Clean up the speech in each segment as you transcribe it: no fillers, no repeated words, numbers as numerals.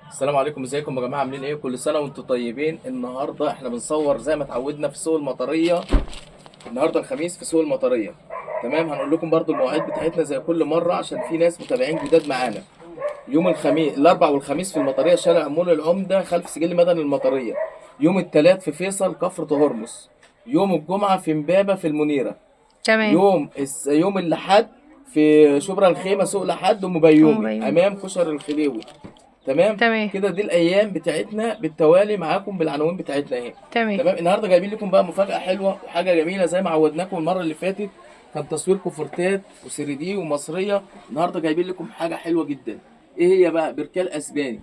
السلام عليكم، ازيكم يا جماعة؟ عاملين ايه؟ كل سنة وانتم طيبين. النهارده احنا بنصور زي ما اتعودنا في سوق المطريه. النهارده الخميس في سوق المطريه. تمام، هنقول لكم برضو المواعيد بتاعتنا زي كل مرة عشان في ناس متابعين جداد معانا. يوم الخميس، الاربع والخميس في المطريه، شارع مول العمدة خلف سجل مدني المطريه. يوم الثلاث في فيصل كفر هرمس. يوم الجمعة في امبابه في المنيرة. تمام. يوم الاحد في شبرا الخيمة سوق لحد ام بيومي بيومي. امام كشر الخديوي. تمام تمام. كده، دي الايام بتاعتنا بالتوالي معاكم بالعناوين بتاعتنا اهي. تمام. تمام، النهارده جايبين لكم بقى مفاجاة حلوة وحاجه جميلة زي ما عودناكم المرة اللي فاتت، كان تصوير كوفرتات وسري دي ومصريه. النهارده جايبين لكم حاجة حلوة جدا. ايه هي بقى؟ بركال اسباني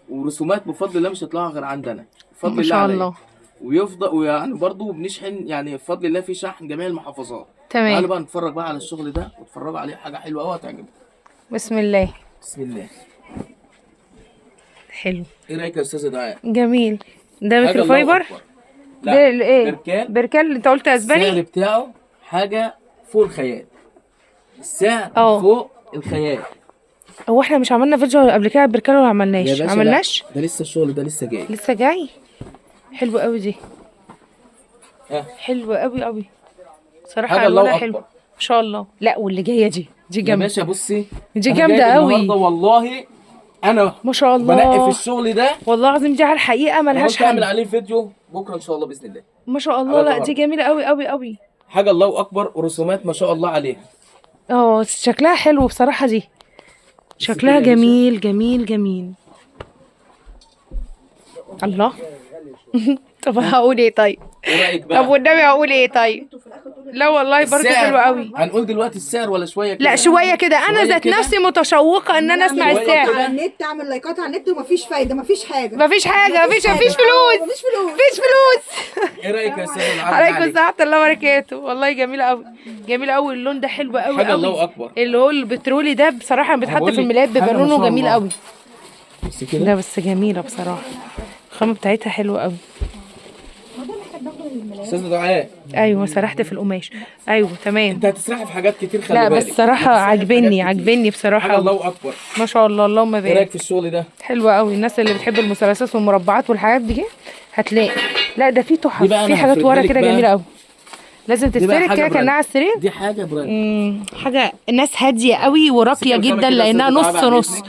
ورسومات بفضل الله مش هتطلعها غير عندنا، بفضل ما الله شاء عليا. الله. ويفضل ويعني برضه بنشحن، يعني بفضل الله في شحن جميع المحافظات. تمام. تعالوا بقى نتفرج بقى على الشغل ده واتفرجوا عليه، حاجة حلوة قوي هتعجبكم. بسم الله. بسم الله. حلو. ايه رايك يا استاذه دعاء؟ جميل. ده حاجة ميكرو الله فايبر. أكبر. لا، ده ايه؟ بركال. بركال اللي انت قلت السعر اسباني. بتاعه حاجة فوق الخيال. السعر اه. فوق الخيال. هو احنا مش عملنا فيديو قبل كده على البركال ولا يا عملناش؟ باشا لا، عملناش. ده لسه الشغل ده لسه جاي. لسه جاي. حلو قوي دي. ها. حلو قوي قوي صراحة، حاجة الله الوانها أكبر. حلو ما شاء الله. لا واللي جاية دي يا جامدة. باشا بصي، دي أنا جامدة جايب قوي. النهارده والله انا ما شاء الله. بنقي في الشغل ده، والله العظيم دي على الحقيقة ملهاش قلت اعمل حل. عليه فيديو بكره ان شاء الله باذن الله. ما شاء الله. على لا النهاردة. دي جميلة قوي قوي قوي. حاجة الله اكبر ورسومات ما شاء الله عليها. اه شكلها حلو بصراحة دي، شكلها كده يا باشا. جميل جميل جميل. الله. طب هقول ايه طيب؟ ايه رايك بقى؟ طب والنبي هقول ايه طيب؟ لا والله برضه السعر. حلو قوي. هنقول دلوقتي السعر ولا شوية كده؟ لا شوية كده، انا شوية ذات كده. نفسي متشوقة ان انا اسمع شوية السعر. كده. على النت اعمل لايكات على النت ومفيش فايده، مفيش حاجة، مفيش حاجة، مفيش فلوس، مفيش فلوس. مفيش فلوس. ايه رايك يا استاذ العبد؟ عليكم السلام ورحمة الله وبركاته. والله جميلة قوي، جميلة قوي. اللون ده حلو قوي حاجة قوي. الله اكبر. اللي هو البترولي ده بصراحة بيتحط بقول في لك الملايات بيبقى حاجة ما لونه شاء جميل الله. قوي. بس كده. ده بس جميلة بصراحة، الخامة بتاعتها حلوة قوي. استاذ دعاء، ايوه سرحت في القماش. ايوه تمام. انت هتسرحي في حاجات كتير، خلي لا بالك. بس صراحة هتسرحي في حاجات عاجبني، كتير. عاجبني بصراحة حاجة قوي. الله اكبر. ما شاء الله، اللهم ايه رايك بارك. في الشغل ده؟ حلوة قوي. الناس اللي بتحب المثلثات والمربعات والحاجات دي هتلاقي. لا ده في تحف، دي بقى في أنا حاجات هفردها ورا لك كده بقى. جميلة قوي. لازم دي بقى تتفرد حاجة كده brand. كأنها على السرير. دي حاجة brand. حاجة ناس هادية قوي وراقيه سيبك الخامة جدا كده يا لانها أستاذة نص دعاء بعد نص إذنك.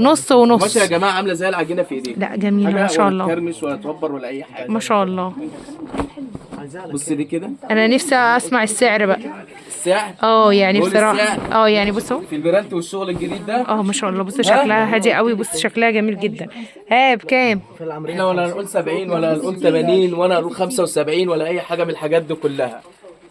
نص ونص. ماشي يا جماعة، عامله زي العجينة في ايديك. لا جميلة حاجة ما شاء ولا الله. تكرمش ولا توبر ولا اي حاجة. ما شاء الله. بص دي كده. انا نفسي اسمع السعر بقى. السعر اه يعني نقول بصراحة السعر. اه يعني بصوا. في ال print والشغل الجديد ده. اه ما شاء الله، بصوا شكلها هادي قوي، بص شكلها جميل جدا. ها بكام؟ احنا ولا هنقول 70 ولا هنقول 80 ولا هنقول 75 ولا اي حاجة من الحاجات دي كلها.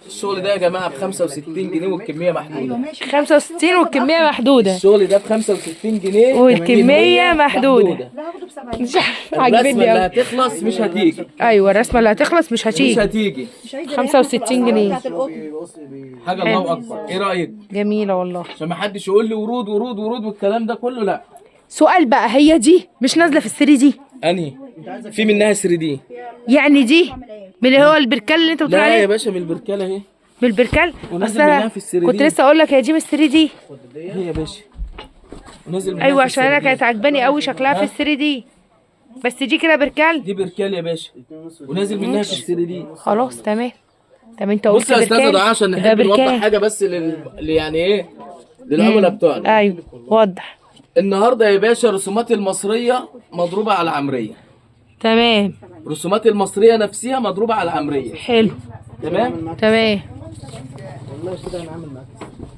الشغل ده يا جماعة ب 65 جنيه والكميه محدودة. 65 والكميه محدودة. الشغل ده ب 65 جنيه والكمية محدودة. لا هاخده ب 70. مش عارفة، الرسمة عاجبني اللي قوي. هتخلص مش هتيجي. ايوه الرسمة اللي هتخلص مش مش هتيجي. هتيجي. مش عايزه 65 جنيه. بتاعت القطن. حاجة الله اكبر. ايه رايك؟ جميلة والله. عشان ما حدش يقول لي ورود ورود ورود والكلام ده كله. لا سؤال بقى، هي دي مش نازله في ال 3D؟ انهي في منها 3D؟ يعني دي من اللي هو البركال اللي انت بتقول لا يا عليه؟ باشا، من البركاله اهي. من البركال. ونازل اصل أنا منها في ال 3D. كنت لسه اقول لك هي دي من ال 3D. هي يا باشا ونازل منها ايوه في عشان انا ال 3D. كانت عجباني قوي شكلها في ال 3D، بس دي كده بركال. دي بركال يا باشا ونازل منها في ال 3D. خلاص تمام. طب انت قلت بص يا استاذه بركال دعاء، عشان يبقى نحب نوضح بركال. حاجة بس يعني ايه للعملاء بتوعنا. ايوه وضح. النهارده يا باشا رسومات المصرية مضروبة على العمرية. تمام. رسومات المصرية نفسها مضروبة على العمرية. حلو. تمام. تمام.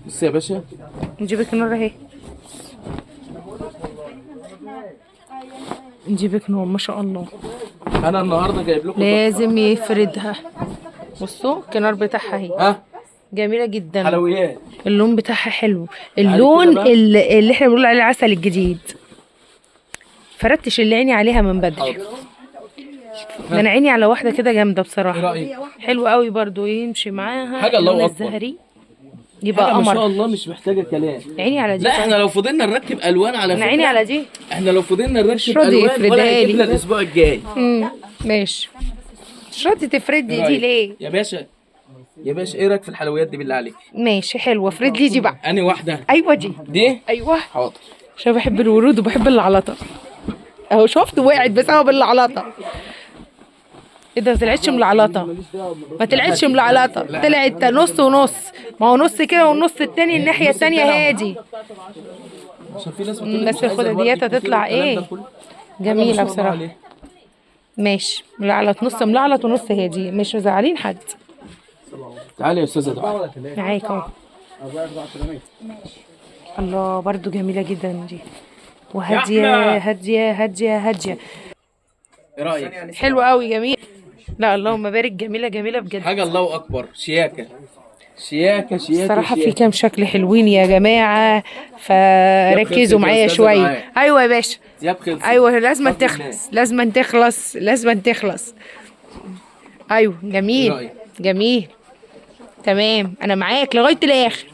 بص يا باشا، نجيبك نور اهي، نجيبك نور ما شاء الله. انا النهارده جايب لكم لازم يفردها. بصوا الكنار بتاعها اهي. ها جميلة جدا. حلويات. اللون بتاعها حلو، كده اللون بقى. اللي احنا بنقول عليه العسل الجديد. فردتش اللي عيني عليها من بدري. حاضر. ده انا عيني على واحدة كده جامدة ايه بصراحة. رايك؟ حلو قوي برضو يمشي معاها حاجة الله اللون أكبر. الزهري يبقى حاجة ما شاء قمر. الله مش محتاجه كلام. عيني على دي. لا احنا لو فضلنا نركب الوان على انا فكرة، عيني على دي. احنا لو فضلنا نركب راضي الوان يفردها ولا لي. هيجيبنا الاسبوع الجاي. ماشي. مش راضي تفرد لي إيه دي رأيك؟ ليه؟ يا باشا يا باشا ايه رايك في الحلويات دي بالله عليك؟ ماشي حلوة، افرد لي دي بقى. انهي واحدة؟ ايوه دي. دي؟ ايوه حاضر. عشان بحب الورود وبحب العلطه. اهو شفت وقعت بسبب العلاطه. ايه ده؟ ما طلعتش من العلاطه، ما طلعتش من العلاطه، طلعت نص ونص. ما هو نص كده والنص التاني الناحية التانية هادي. عشان في ناس بتقول بس الخداديات هتطلع ايه؟ جميلة بصراحة. ماشي، ملعلط نص ملعلط ونص هادي، مش مزعلين حد. تعالي يا استاذه دعاء. معاك اهو. الله برضو جميلة جدا دي، وهاديه هادية هادية هادية. ايه رايك؟ حلوة قوي، جميل. لا اللهم بارك، جميلة جميلة بجد. حاجة الله اكبر، شياكه شياكه شياكه. الصراحة في كام شكل حلوين يا جماعة، فركزوا معايا شوية. ايوه يا باشا، ايوه لازم تخلص، لازم تخلص، لازم تخلص. ايوه جميل جميل، تمام. انا معاك لغاية الاخر،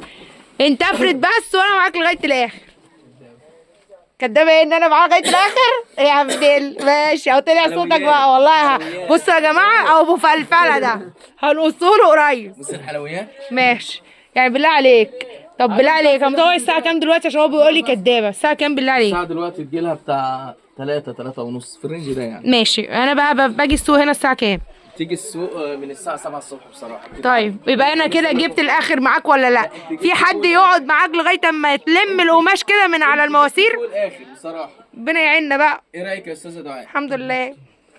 انت افرد بس وانا معاك لغاية الاخر. كدابه ايه ان انا معاك لغاية الاخر يا عبد؟ ماشي، او طلع صوتك بقى والله. بصوا يا جماعة، او ابو فلفله ده هنقصه له قريب. بص الحلويات. ماشي يعني بالله عليك. طب بالله عليك هو الساعة كام دلوقتي؟ عشان هو بيقول لي كدابه. الساعة كام بالله عليك؟ الساعة دلوقتي تجي لها بتاع 3 3:30 في ال range ده يعني. ماشي. انا بقى باجي السوق هنا الساعة كام؟ تيجي السوق من الساعة 7 الصبح بصراحة. طيب يبقى انا كده جبت الاخر معاك ولا لا؟ في حد يقعد معاك لغاية اما تلم القماش كده من على المواسير؟ الاخر بصراحة. ربنا يعيننا بقى. ايه رايك يا استاذه دعاء؟ الحمد لله،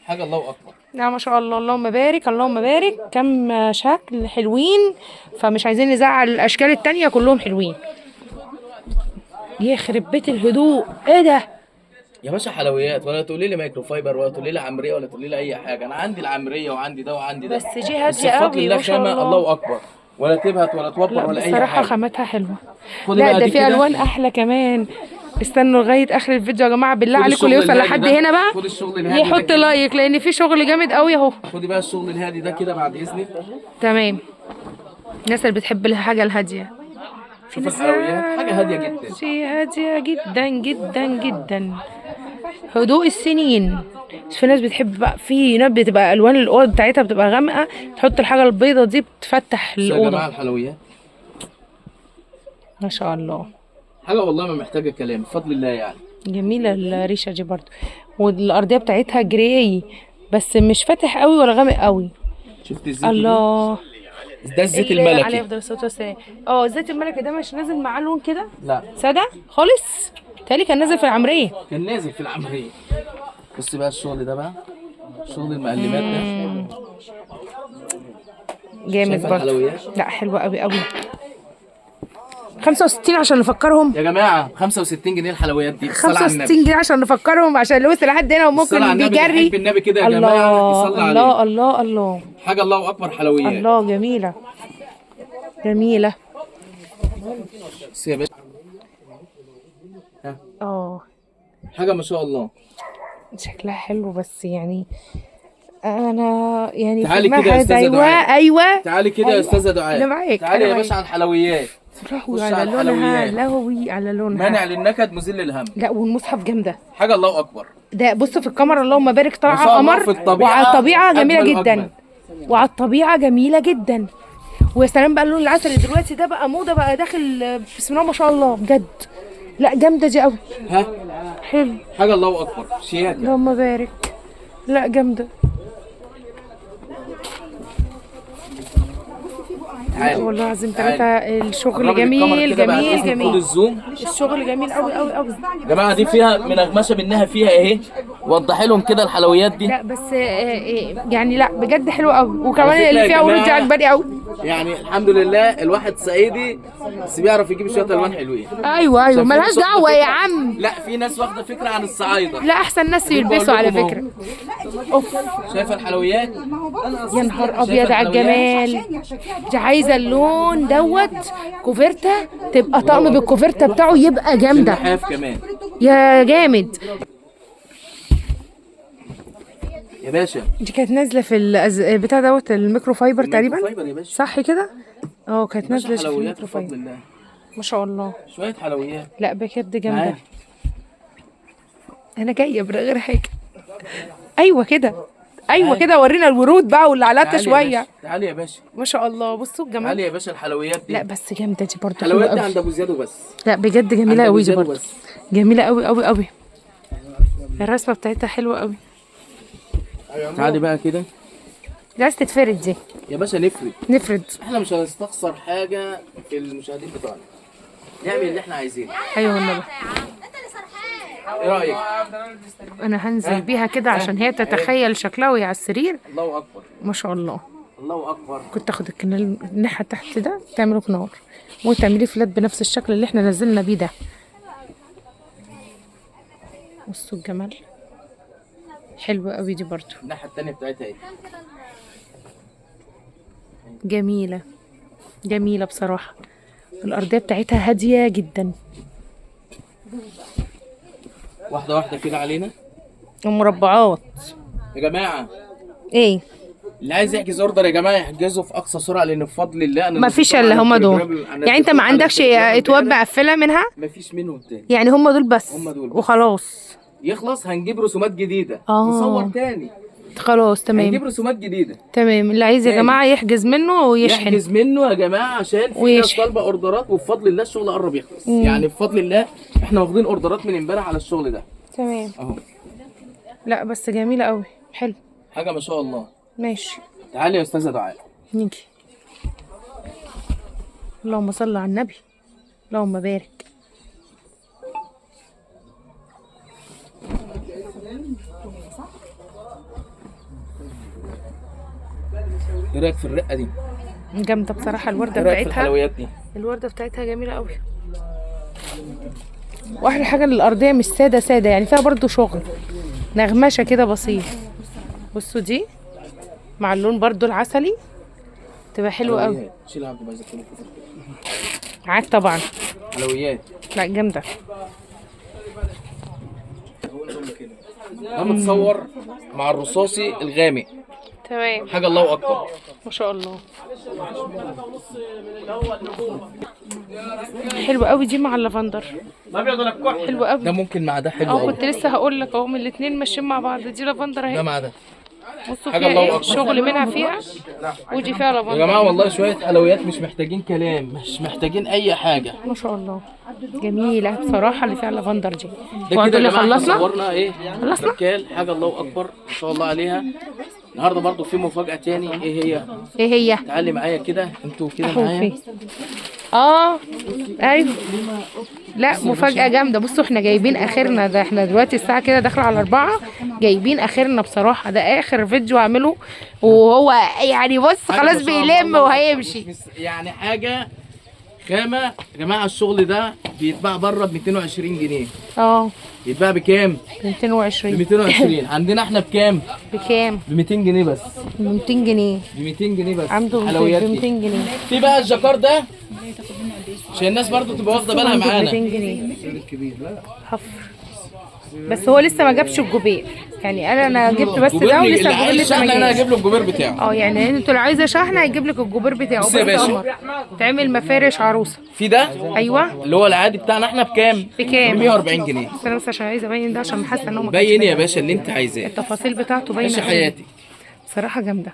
حاجة الله اكبر. لا ما شاء الله، اللهم بارك اللهم بارك. كم شكل حلوين، فمش عايزين نزعل الاشكال التانية، كلهم حلوين. يخرب بيت الهدوء، ايه ده يا باشا؟ حلويات، ولا تقولي لي مايكرو فايبر، ولا تقولي لي عمرية، ولا تقولي لي اي حاجة. انا عندي العمرية وعندي ده وعندي ده، بس دي هادية قوي ما شاء الله. الله اكبر، ولا تبهت ولا توبر ولا اي حاجة. بصراحة خامتها حلوة. لا ده في الوان احلى كمان. استنوا لغاية اخر الفيديو يا جماعة بالله عليكم، اللي يوصل لحد هنا بقى خد الشغل الهادي يحط like، لان في شغل جامد قوي اهو. خدي بقى الشغل الهادي ده كده بعد اذنك. تمام. الناس اللي بتحب الحاجة الهادية. شوف الحلويات، حاجة هادية جدا، شيء هادية جدا جدا جدا، هدوء السنين. بس في ناس بتحب بقى، في ناس بتبقى الوان الاوض بتاعتها بتبقى غامقه، تحط الحاجة البيضة دي بتفتح الاوضة. يا جماعة الحلويات ما شاء الله، حاجة والله ما محتاجه كلام، بفضل الله يعني. جميلة الريشة دي برضو، والارضيه بتاعتها جراي بس مش فاتح قوي ولا غامق قوي. شفت الزيت؟ الله، ده الزيت الملكي عليه افضل الصلاة والسلام. اه الزيت الملكي ده مش نازل معاه لون كده؟ لا ساده خالص، تالي كان نازل في العمرية. كان نازل في العمرية. بصي بقى الشغل ده بقى، شغل المقلمات ده جامد برضه. لا حلوة قوي قوي. 65 عشان نفكرهم يا جماعة، 65 جنيه الحلويات دي. 65 جنيه عشان نفكرهم، عشان اللي وصل لحد هنا وممكن بيجري بالنبي كده يا جماعة يصلي عليه. الله الله الله، حاجة الله اكبر، حلويات. الله جميلة جميلة. بصي يا باشا، اه حاجة ما شاء الله شكلها حلو، بس يعني انا يعني تعالي كده يا استاذه دعاء. ايوه تعالي كده يا استاذه دعاء، انا معاك. تعالي يا باشا على الحلويات. لهوي على لونها، لهوي على لونها. مانع للنكد، مذل للهم. لا والمصحف جامدة، حاجة الله اكبر. ده بص في الكاميرا اللهم بارك، طالعه قمر، وعلى الطبيعة جميلة جدا، وعلى الطبيعة جميلة جدا. ويا سلام بقى اللون العسل دلوقتي ده بقى موضة بقى، داخل بسم الله ما شاء الله بجد. لا جامدة دي قوي. ها حلو، حاجة الله اكبر، شياكه اللهم بارك. لا جامدة. والله العظيم ثلاثة. الشغل جميل جميل جميل، الشغل جميل قوي قوي قوي يا جماعة. دي فيها منغمشة منها فيها اهي، وضحي لهم كده الحلويات دي. لا بس يعني لا بجد حلو قوي، وكمان اللي فيها ورود دي عجباني قوي. يعني الحمد لله الواحد صعيدي بس بيعرف يجيب شوية الوان حلوين. ايوه ايوه، مالهاش دعوة يا عم. لا في ناس واخدة فكرة عن الصعايدة. لا احسن ناس يلبسوا على فكرة. اوف، شايفة الحلويات؟ يا نهار ابيض على الجمال. دي عايزه اللون دوت كوفرته، تبقى طقم بالكوفرته بتاعه يبقى جامدة. كمان يا جامد يا باشا. دي كانت نازله في بتاع دوت الميكرو فايبر تقريبا، صح كده؟ اه كانت نازله في الميكرو فايبر. ما شاء الله، شوية حلويات. لا بجد جامدة. انا جاية من غير حاجة. ايوه كده، ايوه كده، ورينا الورود بقى والعلاته شوية. تعالي يا باشا، ما شاء الله بصوا الجمال. تعالي يا باشا الحلويات دي. لا بس جامدة دي برضه، الحلويات دي عند ابو زياد وبس. لا بجد جميلة قوي دي برضه، جميلة قوي قوي قوي. الرسمة بتاعتها حلوة قوي. تعالي بقى كده. دي عايز تتفرد دي يا باشا. نفرد نفرد. احنا مش هنستخسر حاجة في المشاهدين بتوعنا، نعمل اللي احنا عايزينه. ايوه والنبي. ايه رايك؟ انا هنزل بيها كده عشان هي تتخيل شكلها وهي على السرير. الله اكبر. ما شاء الله. الله اكبر. كنت اخد الكنال الناحية تحت ده تعمله كنار، وتعمليه فلات بنفس الشكل اللي احنا نزلنا بيه ده. بصوا الجمال، حلوة قوي دي برضو. الناحية الثانية بتاعتها ايه؟ جميلة جميلة بصراحة. الأرضية بتاعتها هادية جدا. واحدة واحدة كده علينا. ومربعات. يا جماعة ايه اللي عايز يحجز order يا جماعة يحجزه في اقصى سرعة، لان بفضل الله انا ما فيش الا هما دول. يعني انت ما عندكش اتواب مقفلة منها؟ ما فيش منهم تاني. يعني هما دول بس. هما دول بس. وخلاص. يخلص هنجيب رسومات جديدة. نصور تاني. خلاص تمام. هنجيب رسومات جديدة. تمام. اللي عايز يا جماعة يحجز منه ويشحن. يحجز منه يا جماعة عشان في ناس طالبه اوردرات، وبفضل الله الشغل قرب يخلص. يعني بفضل الله احنا واخدين اوردرات من امبارح على الشغل ده. تمام اهو. لا بس جميلة قوي، حلو. حاجة ما شاء الله. ماشي. تعالي يا استاذه دعاء. نيجي. اللهم صل على النبي، اللهم بارك. ايه رايك في الرقة دي؟ جامدة بصراحة. الورده ايه رايك في بتاعتها، الحلويات دي؟ الورده بتاعتها جميلة قوي. واحلى حاجة ان الارضية مش ساده ساده، يعني فيها برضو شغل نغمشه كده بسيط. بصوا دي مع اللون برضو العسلي تبقى حلوة قوي. شيل عبد العزيز كله. معاك طبعا. حلويات. لا جامدة. ده متصور مع الرصاصي الغامق. تمام. حاجة الله اكبر. ما شاء الله. حلوة قوي دي مع اللافندر. حلوة قوي. ده ممكن مع ده حلو قوي. كنت لسه هقول لك اهو، من الاثنين ماشيين مع بعض. دي لافندر اهي. ده مع ده. بصوا فيها ايه شغل منها فيها، ودي فيها لافندر. يا جماعة والله شوية حلويات مش محتاجين كلام، مش محتاجين اي حاجة. ما شاء الله جميلة بصراحة اللي فيها اللافندر دي. ده كده اللي خلصنا. صورنا ايه؟ خلصنا بركال. حاجة الله اكبر ما شاء الله عليها. النهارده برضو في مفاجأة تاني. ايه هي؟ ايه هي؟ تعالي معايا كده، انتوا كده معايا. ايوه. لا مفاجأة جامدة. بصوا احنا جايبين اخرنا ده، احنا دلوقتي الساعة كده داخلة على 4، جايبين اخرنا بصراحة. ده اخر فيديو اعمله، وهو يعني بص خلاص بيلم وهيمشي. يعني حاجة خامة يا جماعة. الشغل ده بيتباع بره ب 220 جنيه. بيتباع بكام؟ 220. ب 220. عندنا احنا بكام؟ بكام؟ ب 200 جنيه بس. ب 200 جنيه. ب 200 جنيه بس. عنده ب 200 جنيه. في بقى الجاكار ده عشان الناس برضو تبقى واخده بالها معانا. 200 جنيه. حفر. بس هو لسه ما جابش الجوبير، يعني انا جبت بس ده ولسه الجوبير لسه ما جاش. انا هجيب له الجوبير بتاعه. يعني انتوا لو عايزه شحن هيجيب لك الجوبير بتاعه. بس يا باشا تعمل مفارش عروسه. في ده؟ ايوه اللي هو العادي بتاعنا احنا بكام؟ بكام؟ 140 جنيه. بس انا بس عشان عايزه ابين ده، عشان حاسه ان هو بين يا باشا اللي انت عايزاه. التفاصيل بتاعته باينة. ماشي حياتي. بصراحة جامدة،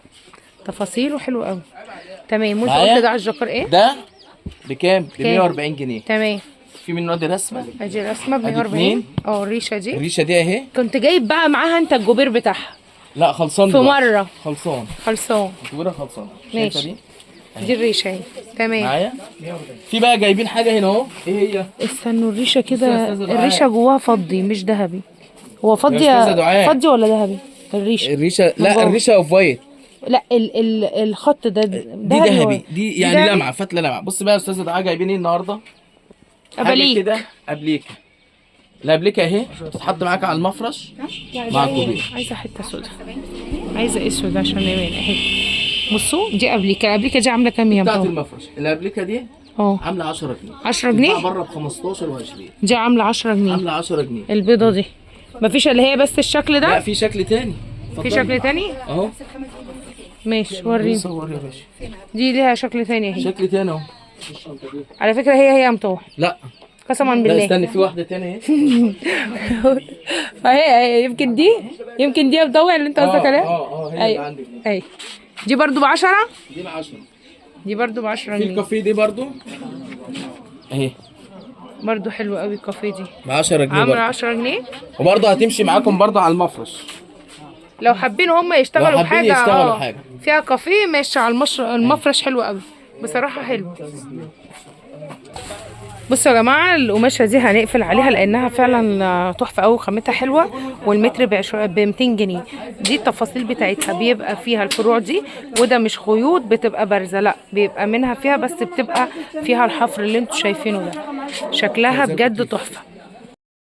تفاصيله حلوة قوي. تمام. وانت قلت ده على الجاكار ايه؟ ده بكام؟ ب 140 جنيه. تمام. في منه ادي رسمه. ادي رسمه ب 140. الريشة دي. الريشة دي اهي. كنت جايب بقى معاها انت الجوبير بتاعها؟ لا خلصان في مرة. خلصان. الجوبير خلصان. ماشي. دي الريشة اهي. تمام. معايا. في بقى جايبين حاجة هنا اهو. ايه هي؟ استنوا الريشة كده، الريشة جواها فضي مش ذهبي. هو فضي فضي ولا ذهبي؟ الريشة. الريشة لا الريشة off white. لا ال الخط ده دي ذهبي، دي يعني لمعة، فتله لمعة. بص بقى يا استاذه دعاء جايبين ايه النهارده؟ ابليك كده. ابليكه. الابليكه اهي بتتحط معاك على المفرش مع الكوبير. عايزه حتة سودا، عايزه اسود عشان يبان اهي. بصوا دي ابليكه. الابليكه دي عامله كام يا بتاعت المفرش؟ الابليكه دي عامله 10 جنيه. 10 جنيه؟ بره ب 15 و20. دي عامله 10 جنيه. عامله 10 جنيه. البيضة دي مفيش اللي هي بس الشكل ده؟ لا في شكل تاني. في شكل تاني اهو. ماشي وريني. صور يا باشا. دي ليها شكل تاني اهي. شكل تاني اهو. على فكرة هي مطوح. لا قسما بالله. لا استني في واحدة تانية اهي. اهي يمكن دي، يمكن دي مطوع اللي انت قصدك عليها. هي اللي عندك دي. اهي دي برضو ب 10. دي ب 10. دي برضو ب 10 جنيه. في الكافيه دي برضو اهي. برضو حلوة قوي الكافيه دي. ب 10 جنيه عامله برضه. 10 جنيه. وبرضه هتمشي معاكم برضه على المفرش. لو حابين هم يشتغلوا لو حابين بحاجة يشتغلوا حاجة. فيها كافيه ماشي على المفرش حلو قوي بصراحة، حلو. بصوا يا جماعة القماشه دي هنقفل عليها لانها فعلا تحفة قوي وخامتها حلوة، والمتر ب 200 جنيه. دي التفاصيل بتاعتها، بيبقى فيها الفروع دي، وده مش خيوط بتبقى بارزة، لا بيبقى منها فيها، بس بتبقى فيها الحفر اللي انتوا شايفينه ده. شكلها بجد تحفة.